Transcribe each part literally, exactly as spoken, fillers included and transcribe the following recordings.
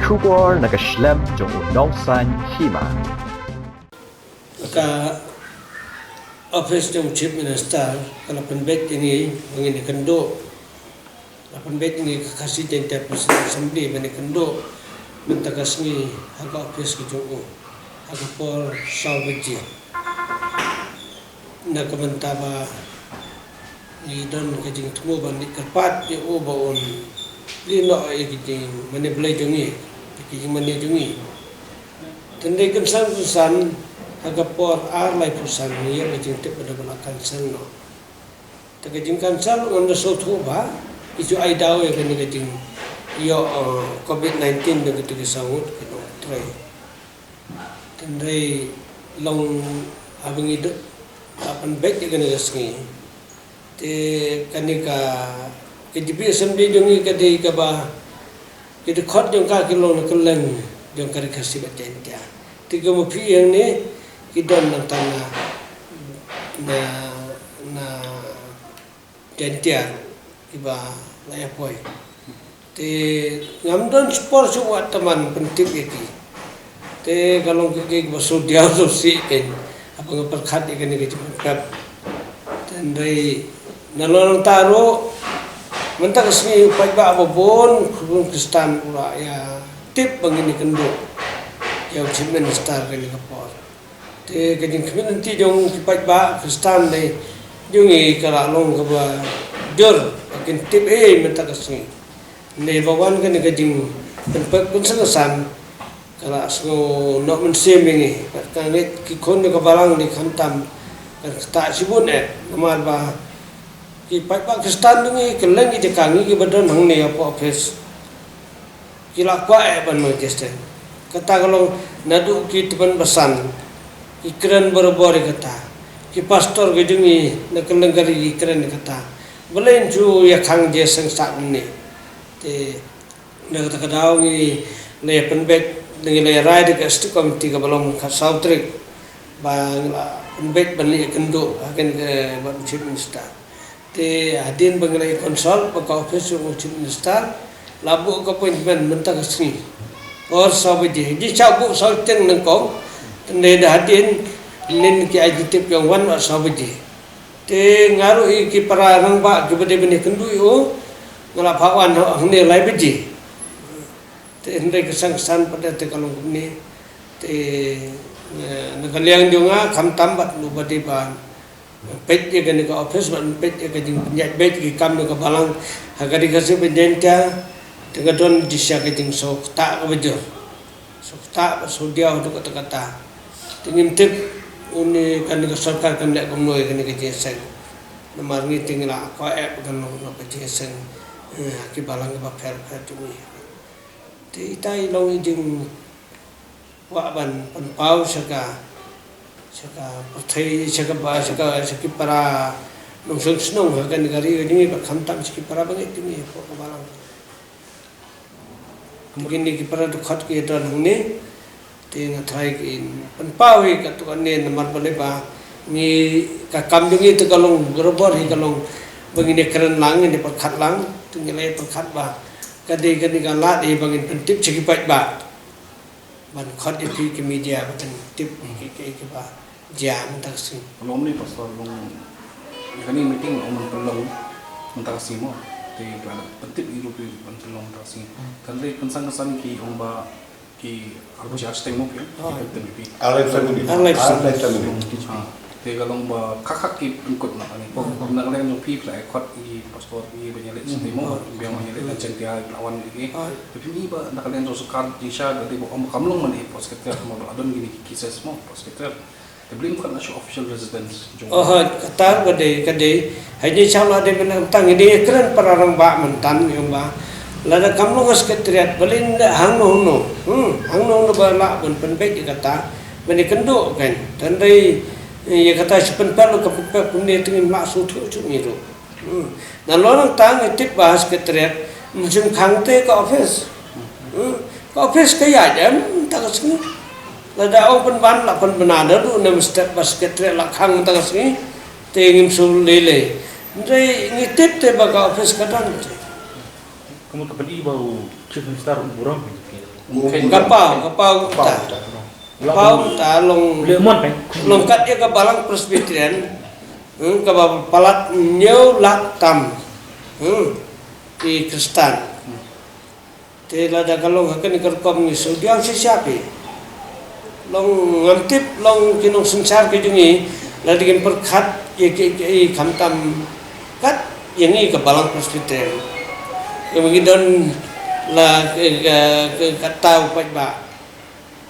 Khubor na ka shlem jong u nongsan hima. Ka office jong Chief Minister ka la pynbeit ïa ngi ba ngin ïakynduh. La pynbeit ïa ngi ka Khasi Jaintia Presidential Assembly ban ïakynduh mynta ka sngi ha ka office ka jong u ha ka por saw baje. Na ka bynta ba ngi don ka jingthmu ban leit kyrpad ïa u ba un leh noh ïa ka jingmane Blei jong ngi, ïa ka jingmane jong ngi. Te hynrei kynsan kynsan ha ka por ar laiphew san ngi ïoh ka jingtip ba da ba la cancel noh. Te ka jingcancel ngan da sngewthuh ba ki ju ai daw ïa kane ka jingïoh, eh, covid nineteen da kata ka saw ngut ki nongtrei. Te hynrei long haba ngi dep la pynbeit ïa kane ka sngi. Te kane ka, ka J B Assembly jong ngi ka dei kaba ki dkhot jong ka ki long na kylleng jong ka Ri Khasi bad Jaintia. Te ki maphi hangne ki don nangta na, na, na Jaintia kiba la ïa poi. Te ngam don spor shuh wat tang ban pyntip ïa ki. Te ka long ka, ka, kaba shu diaw shu sih kein haba nga pyrkhat ïa kane ka jingpynpep. Te hynrei nalor nangta ruh mynta ka sngi u paidbah ba bun, bun Khristan u la ïa tip ba ngin ïakynduh ïa u Chief Minister kane ka por. Te ka jingkhmih lynti jong ki paidbah Khristan de jong ngi ka la long kaba jur ba kin tip ei mynta ka sngi. Hynrei ba wan kane ka jingpynpep kynsan kynsan ka la sngew noh mynsiem ïa ngi. Bad ka ngeit ki khun jong ka balang de khamtam kan ktah shibun eh namar ba ki paidbah Khristan jong ngi kylleng ki jaka ngi kiba don hangne hapoh office. Ki la kwah eh ban mangkester. Kata ka long naduh ki tymmen basan ki kren barabor ïa kata. Ki pastor ka jong ngi na kylleng ka ri ki kren ïa kata. Balei nju ïa khang jingïaseng sah mynne. Te na kata ka daw ngi la ïa pynbeit, ngi la ïa rai da ka Executive Committee kaba long ka saw tarik ba ngi la pynbeit ban leit ïakynduh ha kane ka bad u Chief Minister. Te hadien ba ngi la ïa consult bad ka office jong u Chief Minister, la buh ka appointment mynta ka sngi. Por saw baje. Ji sha buh saw teng nyngkong. Te da hadien nin ki ai jingtip ki ong wan bad saw baje. Te nga ruh ïa ki para rangbah kiba dei ban ïakynduh ïa u, nga la phah wan hangne lai baje. Te hynrei ka sangsan pat te ka long kumne. Te, eh, na ka liang jong nga khamtam bad u ba dei ban peit ïa kane ka office, ban peit ïa ka jingpynïaid beit ki kam jong ka balang ha ka Ri Khasi bad Jaintia, te ka don shisha ka jingsngewthuh kaba jur. Sngewthuh ba sngewdiaw haduh katta katta. Te ngim tip une kane ka sorkar kan leh kumno ïa kane ka jingïaseng. Namar ngi te ngi la kwah eh ba kan long noh ka jingïaseng, eh, ha ki balang kiba pher pher jong ngi. Te ita i long i jing kwah ban pynpaw sha ka, sha ka pyrthei, sha ka ba, sha ka, sha ki para nongshong shnong ha kane ka ri ka jong ngi bad khamtam sha ki para bangeit jong ngi hapoh ka balang. Te kine ki para dkhot ki don hangne, te nga tharai kin pynpaw hi katto katne namar balei ba ngi ka kam jong ngi te ka long barabor hi ka long ba ngin ïa kren lang, ngin ïa pyrkhat lang, te ngi la ïa pyrkhat ba ka dei kane ka lad hi ba ngin pyntip sha ki paidbah. Ban khot ïa phi ki media ba kan tip ïa ki, ki, kiba jia mynta ka sngi. Long ne pastor long ïa kane meeting long ban pynlong mynta ka sngi mo. Te ba pyntip ïa ruh phi ban pynlong mynta ka sngi. Kan dei kynsan kynsan ki ong ba ki arphew shi ar shiteng mo phi. Oh. Ki pyntip ïa phi. Ar lai shiteng. Ar lai shiteng. Ar lai shiteng. Ha. Te ka long ba khak khak ki pynkut na kane. Hmm. Na ka liang jong phi phi la khot ïa pastor ïa ba ïaleh shatei mo, biang ba ïaleh la jeng tia la wan ïa. Te phim i ba na ka liang jong sorkar jingshisha ka dei ba ym kam long mane pastor mo ba don kine ki cases mo pastor. Te blim kan la shu official residence jong. Oh, kata ka dei, ka dei. Hai jingshisha la dei mynta ngi dei kren para rangbah mynta ïa ba lada kam long ka secretariat balei hangno hangno. Hmm, hangno hangno ba lah ban pynbeit ïa kata. Ban ïakynduh kan. Tang dei ïa kata shu pynpep ka pynpep kumne te ngim lah sngewthuh shuh ngi ruh. Hmm. Nalor nangta ngi tip ba secretariat, ym shym khang te ka office. Hmm. Ka office ka ïaid em mynta ka sngi. Lada ong pynban la pynbna da ruh na step ba secretariat la khang mynta ka sngi. Te ngim shu lei lei. Hynrei ngi tip te ba ka office ka don te. Ka mut ka pyni ba u Chief Minister u burom. Ka paw, ka paw kumta. Paw kumta long, long kat ïa ka Balang Presbyterian. Hmm, kaba palat hynñiew lak tam. Hmm, ki Khristan. Te lada ka long ha kane ka rukom ngi shu diang shisha phi. Long ngam tip long ki nongsynshar ki jong ngi lada kin pyrkhat ïa ki, ki, ki khamtam kat ïa ngi ka Balang Presbyterian. Ka ngi don la ka, ka, ka, kata u paidbah.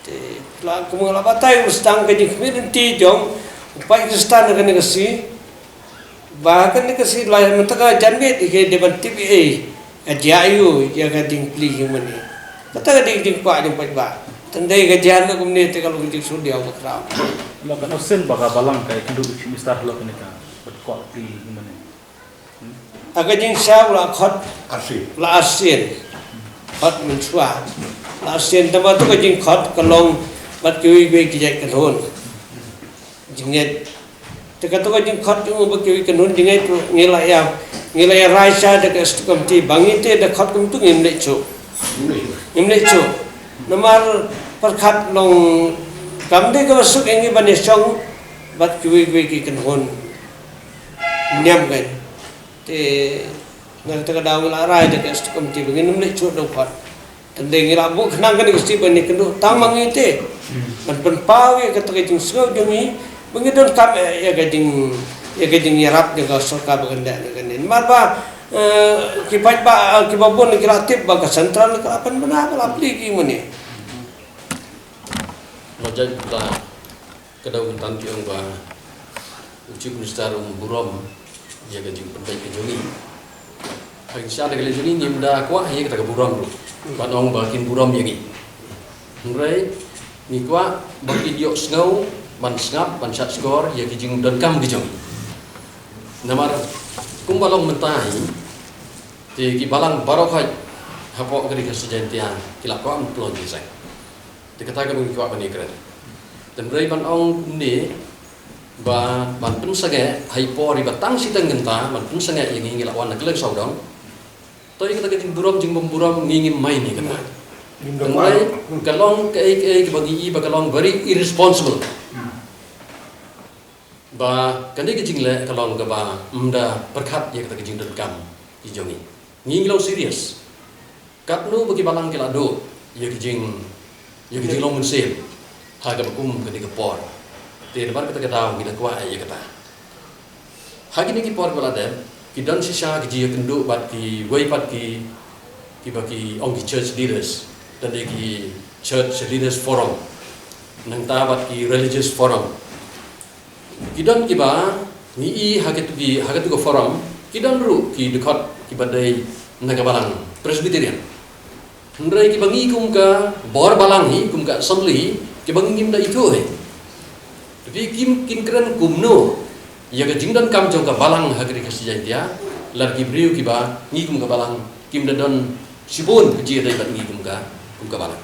Te la kumba la batai u sdang ka jingkhmih lynti jong u paid Khristan ha kane ka sngi. Ba kane ka sngi la mynta ka janmiet ïa ka dei ban tip ïa ka jia ïa ka jingplie jingmane. Kata ka dei jingkwah jong paidbah. Tang dei ka jia na kumne te ka long ka jingsngewdiaw ka khraw. La ka nosin ba ka balang ka ïakynduh u chief minister halor kane ka bad kwah plie jingmane. Ha ka jingshisha u la khot arsien. La arsien. Khot mynshuwa. La arsien tang ba tu ka jingkhot ka long bad kiwei kiwei ki jait kynhun jingngeit. Te kato ka jingkhot jong u bad kiwei kynhun jingngeit ngi la ïa, ngi la ïa rai sha da ka executive committee ba ngi te da khot kumtu ngim leh shuh. Ngim leh shuh. Namar pyrkhat long kam dei kaba suk ïa ngi ban ïa shong bad kiwei kiwei ki kynhun. Niam kan. Te na kata ka daw ngi la rai da ka executive committee ba ngin ym leh shuh da u khot. Tang dei ngi la buh khnang kane ka sngi ban ïakynduh tang ma ngi te. Ban pynpaw ïa kata ka jingsngew jong ngi ba ngi donkam ïa ka jing, ïa ka jingïarap jong ka sorkar ba kan dei na kane. Namar ba, eh, ki paidbah, eh, kiba bun ki la tip ba ka central ka la pynbna ba la plie ki mane. Ka dei mynta ki ong ba u Chief Minister um burom ïa ka jingpynbeit ka jong ngi. Hynrei sha da ka liang jong ngi ngim da kwah ïa kata ka burom ruh. Ban ong ba kin burom ïa ngi. Hynrei ngi kwah ba kin ïohsngew ban sngap ban shah shkor ïa ki jingdonkam ki jong ngi. Namar kumba long mynta hi te ki balang baroh khoit hapoh ka ri Khasi Jaiñtia ki la kwah ban pynlong jingïaseng. Te kata kaba ngi kwah ban ïakren. Tang dei ban ong kumne ba ban pynsangeh ha i por iba tang shiteng kynta ban pynsangeh ïa ngi ngi la wan na kylleng sawdong. To ïa kata ka jingburom jingbymburom ngi ngim mane ïa kata. Tang dei ka long kaei kaei kaba ngi i ba ka long very irresponsible. Ba kane ka jingleh ka long kaba ym da pyrkhat ïa kata ka jingdonkam ki jong ngi. Ngi ngi long serious. Katno ba ki balang ki la duh ïa ka jing, ïa ka jinglong mynsiem ha kaba kum kane ka por. Te namar kata ka daw ngi da kwah ïa kata. Ha kine ki por ba la dep ki don shisha ki jingïakynduh bad kiwei pat ki, kiba ki ong ki church leaders, don dei ki church leaders forum, nangta bad ki religious forum. Ki don kiba ngi i ha katu ki, ha katu ka forum ki don ruh ki dkhot kiba dei na ka balang Presbyterian. Hynrei kiba ngi kum ka bor balang hi, kum ka assembly hi, kiba ngi ngim da ithuh hi. Te kim kin kren kumno ïa ka jingdonkam jong ka balang ha ka ri Khasi Jaiñtia lada ki briew kiba ngi kum ka balang kim da don shibun ka jingïadei bad ngi kum ka, kum ka balang.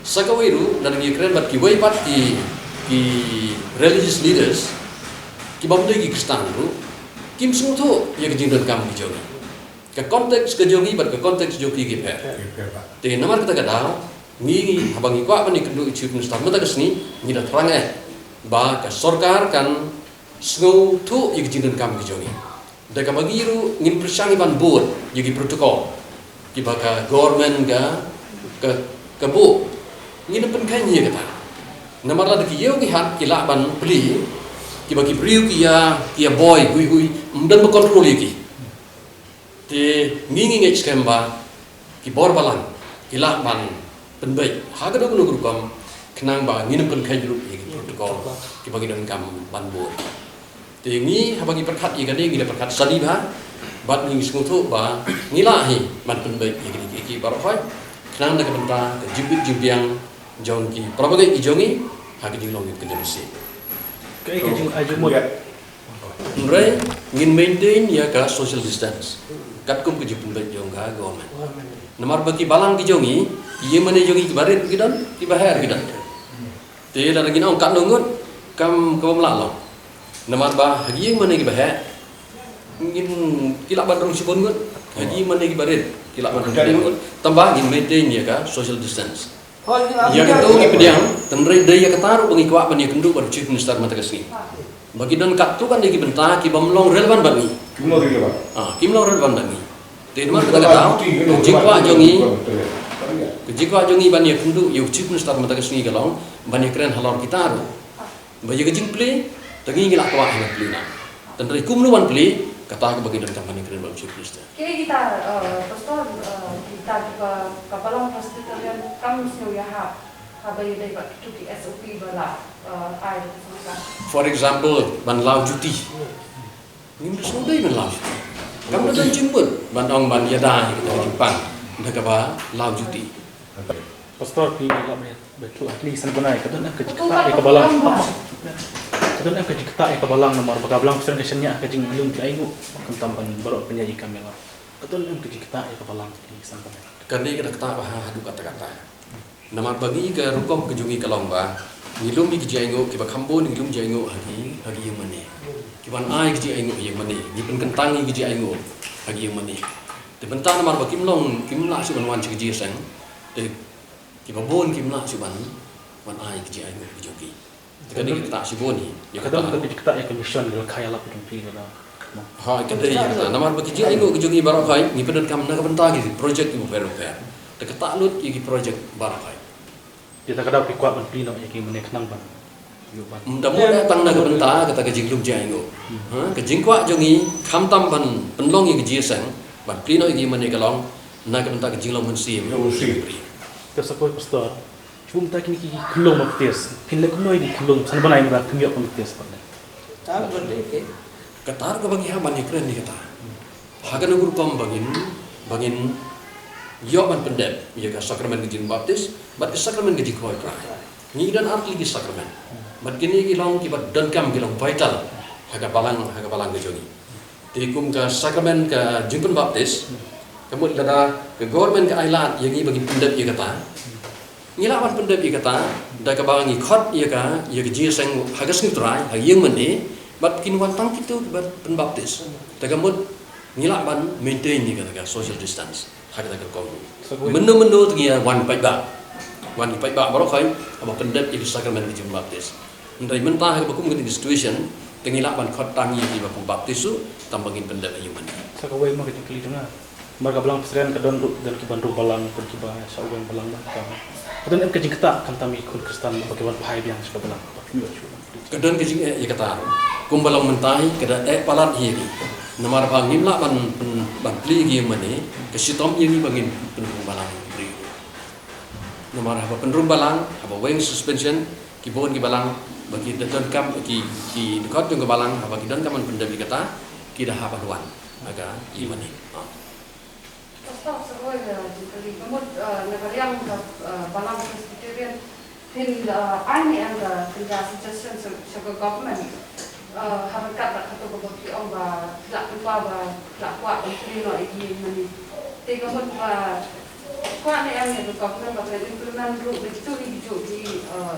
Sa kawei ruh lada ngi kren bad kiwei pat ki, ki religious leaders kiba ym dei ki Khristan ruh kim sngewthuh ïa ka jingdonkam ka jong ngi. Ka context ka jong ngi bad ka context jong ki ki pher. Te namar kata ka daw ngi, ngi haba ngi kwah ban ïakynduh i Chief Minister mynta ka sngi ngi da thrang eh ba ka sorkar kan sngewthuh ïa ka jingdonkam ka jong ngi. Da kaba ngi ruh ngin pyrshang ïa ban bud ïa ki protocol kiba ka government ka, ka, ka buh. Ngin pynkheiñ ïa kata. Namar lada ki ïew ki hat ki lah ban plie, kiba ki briew ki ïa, ki ïa boi hui hui, ym don ba control ïa ki. Te ngi ngi ngeit skhem ba ki bor balang ki lah ban pynbeit ha kano kano ka rukom khnang ba ngin pynkheiñ ruh ïa ki protocol kiba ngi donkam ban bud. Te ngi haba ngi pyrkhat ïa kane ngi da pyrkhat sani bha bad ngi sngewthuh ba ngi lah hi ban pynbeit ïa kine kiei kiei baroh khoit khnang na ka bynta ka jingbit jingbiang jong ki para bangeit ki jong ngi ha ka jinglong ka jong ngi. Kaei ka jingargument? Hynrei ngin maintain ïa ka social distance katkum ka jingpynbeit jong ka government. Namar ba ki balang ki jong ngi, ki ïing mane jong ngi kiba rit ki don, kiba her ki don. Te lada ngin ong katno ngut kam, kam lah long. Namar ba ha ki ïing mane kiba heh ngin, ki lah ban rung shibun ngut ha ki ïing mane kiba rit. Ki lah ban rung plie. Tang ba ngin maintain ïa ka social distance. Ïa kata ngi pdiang, tynrai dei ïa kata ruh ba ngi kwah ban ïakynduh bad u Chief Minister mynta ka sngi. Ba ki don katto katne ki bynta kiba ym long relevant bad ngi. Kim long relevant. Ah, kim long relevant bad ngi. Te namar kata ka daw, ka jingkwah jong ngi, ka jingkwah jong ngi ban ïakynduh ïa u Chief Minister mynta ka sngi ka long ban ïakren halor kita ruh. Ba ïa ka jingplie, te ngi ngi lah kwah ban plie na. Tynrai kumno ban plie, kata kaba ngi donkam ban ïakren bad u Chief Minister. Ki kita, eh, Pastor, eh, kita ka, ka Balang Presbyterian kam sngew ïahap haba ïadei bad kito ki S O P ba la, eh, ai da ka sorkar. For example, ban law juti. Ngim da sngewdei ban law juti. Kam da don jingmut ban ong ban ïada ïa kata ka jingpang da kaba law juti. Pastor, phi lah ban Bad tu ahli san bnai ka don em ka jingktah ïa ka balang. Ka don em ka jingktah ïa ka balang namar ba ka balang pyrshang ka shaniah ka jinglum ki ainguh. Khamtam ban baroh pynïaid kam ïa la. Ka don em ka jingktah ïa ka balang ahli san bnai. Kane ka da ktah bha haduh katta katta. Namar ba ngi ka rukom ka jong ngi ka long ba ngi lum ïa ki jingainguh kiba kham bun, ngi lum jingainguh ha ki, ha ki ïingmane. Kiban ai ki jingainguh ha ïingmane, ngi pynkyntang ïa ki jingainguh ha ki ïingmane. Te mynta namar ba kim long, kim lah shuh ban wan sha ka jingseng. Te kiba bun kim lah shuh ban, ban ai ki jingainguh ki jong ki. Te kane ka ktah shibun hi. Ïa ka don ka jingktah ïa ka mission, ïa ka ïalap jong phi ka da. Ha, ka dei ïa kata. Namar ba ki jingainguh ki jong ngi baroh khoit ngi pyndonkam na ka bynta ki project kiba pher bapher. Te ka ktah lut ïa ki project baroh khoit. Ïa kata ka daw phi kwah ban plie noh ïa ki mynne khnang ban. Ym da mut tang na ka bynta kata ka jinglum jingainguh. Ha, ka jingkwah jong ngi khamtam ban pynlong ïa ka jingseng, ban plie noh ïa ki mynne ka long na ka bynta ka jinglong mynsiem. Ka sa koi pastor. Shu mynta kine ki khunlung baptis. Phin leh kumno ïa ki khunlung san bnai mynta kim ïoh baptis pat ne. Ka tar kaba ngi hap ban ïakren ïa kata. Ha kano ka rukom ba ngin, ba ngin ïoh ban pyndep ïa ka sakramen ka jingbaptis bad ka sakramen ka jingkhawai krai. Ngi don ar tylli ki sakramen. Bad kine ki long kiba donkam, ki long vital ha ka balang, ha ka balang ka jong ngi. Te kum ka sakramen ka jingpynbaptis, ka mut lada ka government ka ai lad ïa ngi ba ngin pyndep ïa kata, ngi lah ban pyndep ïa kata da kaba ngi khot ïa ka, ïa ka jingseng ha ka sngi U Trai ha ïing mane, bad kin wan tang kito kiba pynbaptis. Te ka mut ngi lah ban maintain ïa kata ka social distance ha kata ka rukom. Mynno mynno te ngi wan paidbah, wan paidbah baroh khoit haba pyndep ïa ka sakramen ka jingbaptis. Hynrei mynta ha kaba kum kane ka situation te ngi lah ban khot tang ïa kiba pynbaptis ruh tang ba ngin pyndep ha ïing mane. Sa kawei mo ka jingkylli jong nga. Namar ka Balang Presbyterian ka don ruh, don kiba rung balang, don kiba shah weng balang, ka don em ka jingktah khamtam ïa ki khun Khristan ba ki wan phai biang sha ka balang. Ka don ka jingeh ïa kata ruh. Kumba long mynta hi ka da eh palat hi ïa ki. Namar ba ngim lah ban, ban, ban plie ïa ki ïing mane, ka shitom ïa ngi ba ngin pynrung balang. Namar haba pynrung balang, haba weng suspension, ki bun ki balang ba ki donkam, ki, ki dkhot jong ka balang, haba ki donkam ban pyndep ïa kata, ki da hap ban wan ha ka ïing mane. Pastor, sa kawei ka jingkylli, ka mut, eh, na ka liang ka, eh, Balang Presbyterian, phin, eh, ai ne em ka, phin ai suggestion sha, sha ka government, eh, ha ryngkat bad kato kaba phi ong ba phi lah pynpaw ba phi lah kwah ban plie noh ïa ki ïing mane. Te ka mut ba kwah ne em ïa ka government ba kan implement ruh da kito ki juh ki, eh,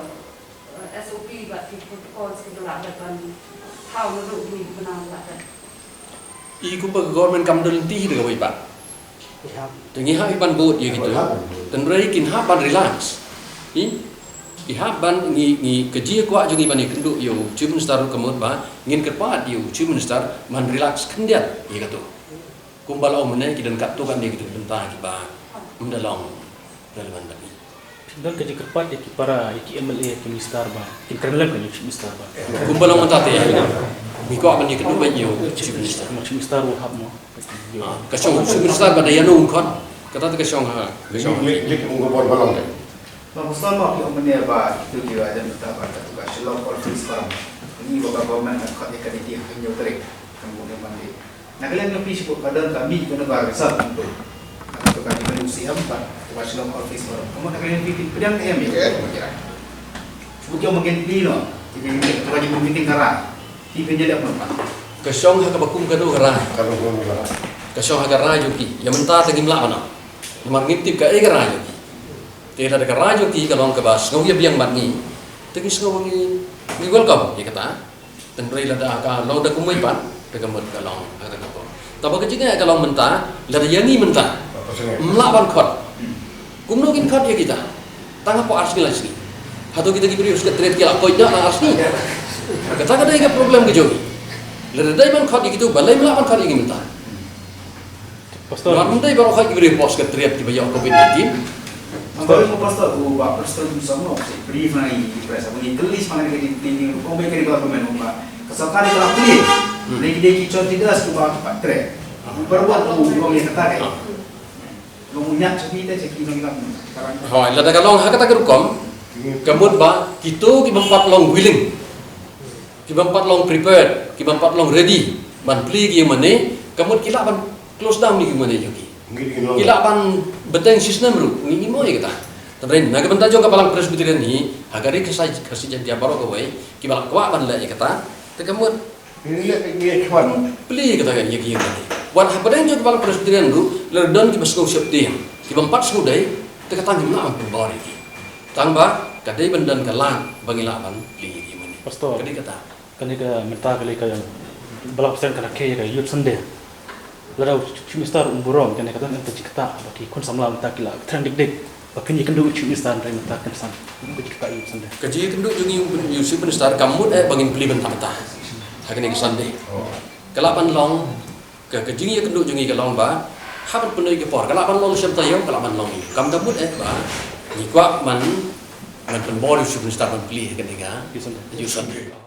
eh, S O P bad ki protocols kiba lah ban thaw naduh kine kiba nang lah ban. I kumba ka government kam don lynti hi da kawei pat. Te ngi hap ban bud ïa kito. Tynrai kin hap ban relax. I, i hap ban ngi, ngi ka jingkwah jong ngi ban ïakynduh ïa u Chief Minister ruh ka mut ba ngin kyrpad ïa u Chief Minister ban relax khyndiat ïa kato. Kumba la ong mynne ki don katto katne kito ki bynta kiba ym da long relevant bad ngi. Don ka jingkyrpad ïa ki para, ïa ki M L A, ïa ki minister ba kin kren lem ka ïa ki minister ba. Kumba long mynta te ngi kwah ban ïakynduh bad ïa u Chief Minister. Chief Minister u hap mo. Ah, ka shong Chief Minister ba da ïano un khot. Kata te ka shong ha, ka shong ha. Lek, lek, lek, ong ka bor balang te. Ba, Pastor, ma phi ong mynne ba kito kiba ïadon bynta bad kato ka Shillong Coalfields Forum. Ngi ba ka government ka khot ïa ka date ha ka hynñiew tarik. Ka mut ka Monday. Na ka liang jong phi shuh ka don ka mih kano ka result kumto. Kato ka jingmut C M bad kato ka Shillong Coalfields Forum. Ka mut na ka liang jong phi phi pdiang ka em ïa ka. Shuh ki ong ba kin plie noh. Ki phi ong ka jingmut meeting ka rai. Phi phin ïaleh kumno? Ka shong ha kaba kum kano ka rai. Ka shong ha ka rai jong ki. Ïa mynta te ngim lah ban ong. Namar ngim tip kaei ka rai jong ki. Te lada ka rai jong ki ka long kaba sngew ïa biang bad ngi, te ngi sngew ngi, ngi welcome ïa kata. Tynrai lada ka long da kumwei pat, te ka mut ka long ha kata ka por. Tangba ka jingeh ka long mynta, lada ïa ngi mynta. Ym lah ban khot. Kumno kin khot ïa kita? Tang hapoh ar sngi lai sngi. Hato kita ki briew Secretariat ki la koit da ar sngi? Kata ka dei ka problem ka jong ngi. Lada dei ban khot ïa kito, balei ym lah ban khot ïa ki mynta? Pastor. Namar ym dei baroh ki briew hapoh Secretariat kiba ïoh covid nineteen. Pastor, Pastor, u Bah Preston Samlo, u brief na i press, u ngi kylli sha ka dei ka dei ka dei ka dei ka dei ka dei ka sorkar ka la plie. Hmm. Dei ki dei ki chon ki das u Bah Pat Tre. U Bah Wat u ong ïa kata ka. Ah. Long u ñiah cha ki te cha ki nongïalam. Hooid, lada ka long ha kata ka rukom, ka mut ba kito ki bym pat long willing, ki bym pat long prepared, ki bym pat long ready ban plie ki ïing mane, ka mut ki lah ban close down ïa ki ïing mane jong ki. Ngi ngi long. Ki lah ban bteng shisnem ruh, ngi ngi mo ïa kata. Tangba na ka bynta jong ka Balang Presbyterian hi, ha ka ri Khasi, Khasi Jaiñtia baroh kawei, kiba la kwah ban leh ïa kata, te ka mut Ngi leh ngi ïa chwan. Plie kata ka ïing ïing mane. Wat hapdeng jong ka Balang Presbyterian ruh, lada don kiba sngew sheptieng, ki bym pat sngewdei, te kata ngim lah ban pynbor ïa ki. Tangba ka dei ban don ka lad ba ngi lah ban plie ïa ki ïing mane. Pastor. Ka dei kata. Kane ka mynta ka lei ka Balang Presbyterian ka la khie ïa ka Youth Sunday. Lada u Chief Minister um burom, kane ka don ka jingktah ba ki khun samla mynta ki la kren dik dik. Ba kin ïakynduh u Chief Minister hynrei mynta kin san. Ka jingktah ïa u Sunday. Ka jingïakynduh jong ngi u Chief Minister kam mut eh ba ngin plie bynta bynta ha kane ka Sunday. Ka lah ban long, ka, ka jingïakynduh jong ngi ka long ba hap ban pynduh ïa ka por, ka lah ban long shem taïew, ka lah ban long ïa. Kam da mut eh ba ngi kwah ban, ban pynbor ïa u Chief Minister ban plie ha kane ka, ïa u Sunday. Ïa u Sunday.